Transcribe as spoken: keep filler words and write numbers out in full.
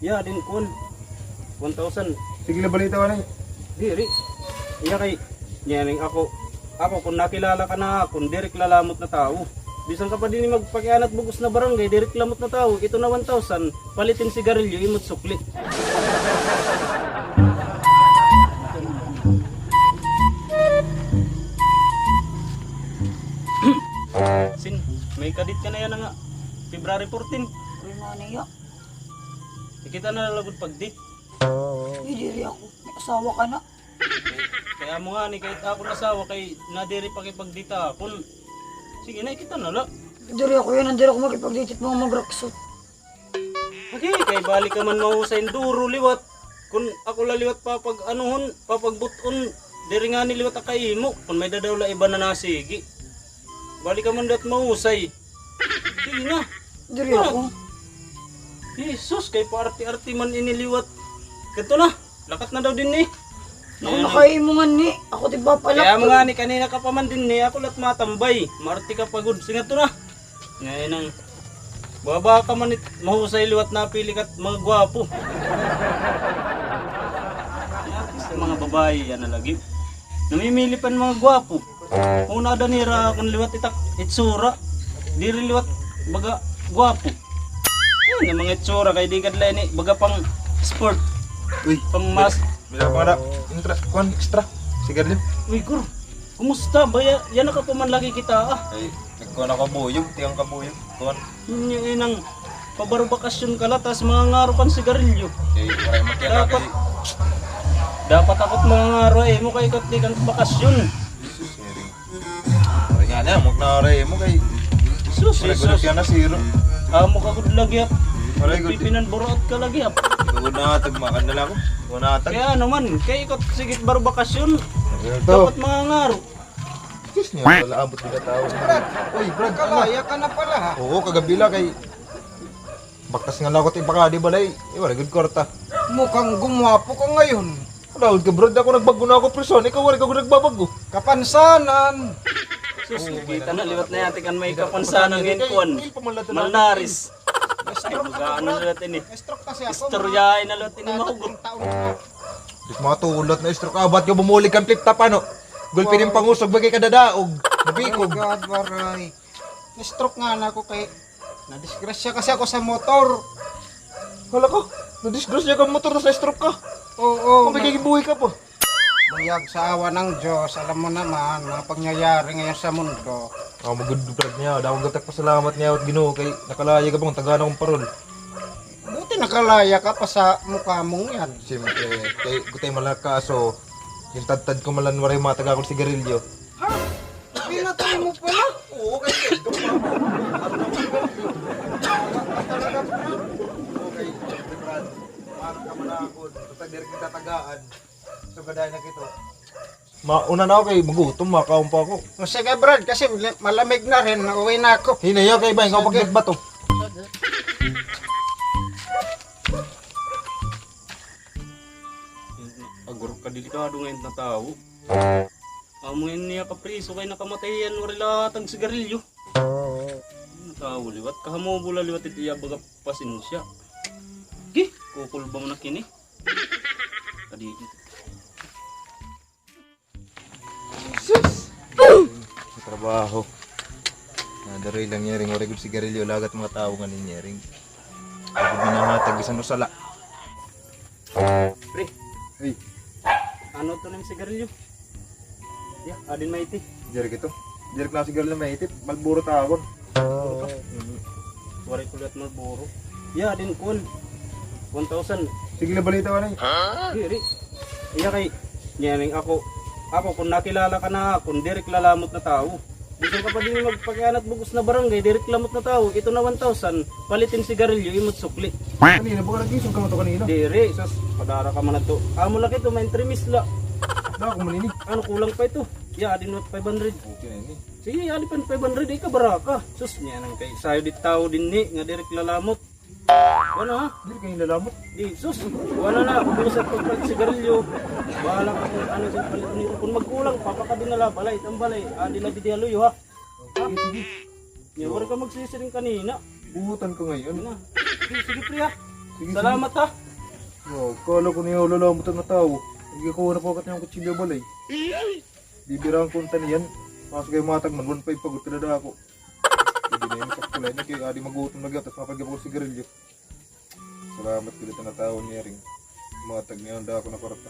Ya, din kun. One thousand. Sige la, balita ka na. Diri. Iya kay, niyaning ako, ako kun nakilala ka na, kun diri ka lalamot na tawo. Bisan ka pa dinhi magpakianat bug-os na barangay, diri ka lamot na tawo. Ito na one thousand, palitin sigarilyo, imo't sukli. Sin, may kadit ka na yana nga February fourteen. Ano na niya? Ikita na la gud pag-date. Ay, diri ako. May asawa ka na. Kay amo ngani, kahit ako asawa, kay nadiri pakipag-date akon. Sige na, ikita na la. Diri ako yana, diri ako makipag-date it mga magraksot. Lagi, kay bali ka man mahusay hin duro liwat. Kun ako la liwat papag-anuhon, papagbut-on, diri ngani liwat ha kaimo. Kun may-ada daw la iba na nasigi. Bali ka man liwat mahusay. Sige na. Diri ako. Jesus, kay paarte-arte man ini liwat. Kadto na. Lakat na daw dinhi. Ako na kay imo ngani. Ako it ipapalak. Kay amo ngani, kanina ka pa man dinhi, ako la it matambay. Maarte ka pa gud. Sige, adto na. Ngay-an, baba ka man it mahusay liwat napili ka it mga gwapo. Mga babaye yana lagi. Namimili pa hin mga gwapo. Una ada nira kun liwat it ak-, itsura. Diri liwat baga gwapo. Yana mga itsura kay di gad la ini baga pang-sport. Uy, pang-mas. Bila pa nga na, intra, kuan, extra. Sigarilyo. Uy, Kur, kumusta? Baya, yana ka pa man lagi kita, ah. Ay, nagkuan ako kabuyog, tiyang kabuyog. Kuan. Nya, inang, pabarobakasyon ka la, tas mangangaro ka hin sigarilyo. Ay, waray mo kaya dapat, kay dapat ako it mangangaro, eh, mo kay ikaw it di ka nagpabakasyon. Jesus, Mary. Waray nga na, magnaray mo kay. Sus, waray gud Jesus. Kaya na zero. Amo ka gud lagi, ah. Waray gud. Pipinanburaot ka lagi, ah. Ikaw gud na, tagmakan na la ako. Ikaw na, tag- Kay ano man, kay ikaw it sige it barobakasyon. Ito. Dapat mangangaro. Diyos niya, wala abot di ka tawo. Brad, uy, Brad, kalaya ka na pala, ha? Oo, kagabi la kay baktas nga la ako it ipakadi balay. Eh, waray gud kwarta. Mukhang gumwapo ka ngayon. Wala gud ka, Brad. Ako nagbag-o na ako, person. Ikaw, waray ka gud nagbabag-o. Kapansanan. Sus, nakita na, liwat na yati kan may kapansanan ngayon, kuan. Malnaris. Ay, mag-aano na liwat ini. Stroke kasi ako. Istoryahin na liwat ini, mahugot. Diyos, mga tulot na stroke. Ah, ba't ka bumulig kan flip-top, ano? Gulpi nin pangusog, bagay ka dadaog. Nabikog. Oh my God, waray. Na-stroke nga na ako kay nadisgrasya kasi ako sa motor. Hala ka, nadisgrasya ka motor, tas na-stroke ka. Oo, kung may kagibuhi ka pa. Buyag sa awa ng Diyos, alam mo naman, mga pangyayari ngayon sa mundo. Ah, magud, Brad, niya. Dako gud it ak pasalamat niya, Ginoo, kay nakalaya ka bang tagaan akon parol. Buti nakalaya ka pa sa mukha mong yan. Siyempre, kay gutay man la kaso, gintadtad ko man la waray matagaan akon sigarilyo. Ha? Pinatay mo pala? Oo, kay talaga, Brad. Mahal ka man ako. Basta diri kita tagaan. So, gaday na kito. Mauna na ako kay magutom, makaon pa ako. O, sige, Brad, kasi malamig na rin. Nauwi na ako. Hinayo kay Bay, kapag nagbato. Agor ka, delikado ngayon na tawo. Amo yan niya kapriso kay nakamatay yan, waray la tag sigarilyo. Tawo liwat, kahamubo la liwat it iya baga pasensya. Gi, kukulba mo na kini. Kadidi. Sus! Sa trabaho. Nadaroy lang niya ring, waray gud sigarilyo, lagat mga tawo nga ni niya ring. Waray gud minahatag bisan usa la. Pre. Hey. Ano to nim sigarilyo? Ya, adin maiti. Diri kito. Diri na sigarilyo maiti. Marlboro tawon. Marlboro ka? Mhm. Waray ko liwat Marlboro. Ya, adin kun. One thousand. Sige la, balita ka na. Diri. Iya kay, niyaning ako, ako kun nakilala ka na, kun diri ka lalamot na tawo. Bisan ka pa dinhi magpakianat bug-os na barangay, diri ka lamot na tawo, ito na one thousand, palitin sigarilyo, imo't sukli. Kanina, baka nag-isog ka man to kanina. Diri, sus, padara ka man adto. Amo la kay ito, maentremis la. Dako man ini. Ano, kulang pa ito? Ya, adin five hundred. Okay na ini. Sige, adi pa five hundred, ikaw baraka. Sus, niyaning kay sayo di tawo dinhi, nga diri ka lalamot. Wala, ha? Diri kay lalamot. Di, sus. Wala na, ako sa pagpalit sigarilyo. Bahala ka kung ano sa palit nito. Kung magkulang, papakadi na la balay, it am balay. Adi la didi ha luyo, ha? Ha? Sige, sige. Nya, waray ka magsisiring kanina. Buhutan ko ngayon. Ano? Sige, sige, pre, ha? Sige, sige. Salamat, ha. O, kala ko niya lalamat an tawo. Nagkuha na pa kaniya hin kutsilyo ha balay. Bibiraan ko unta niyan. Mas kay matag man, one five pa gud, kadadako. Pwede na yun, sakto la yun. Kay adi magutom na gihap, tas mapagyan pa ko sigarilyo. Salamat gud ha tawo niya rin. Matag niya an dako nga kwarta.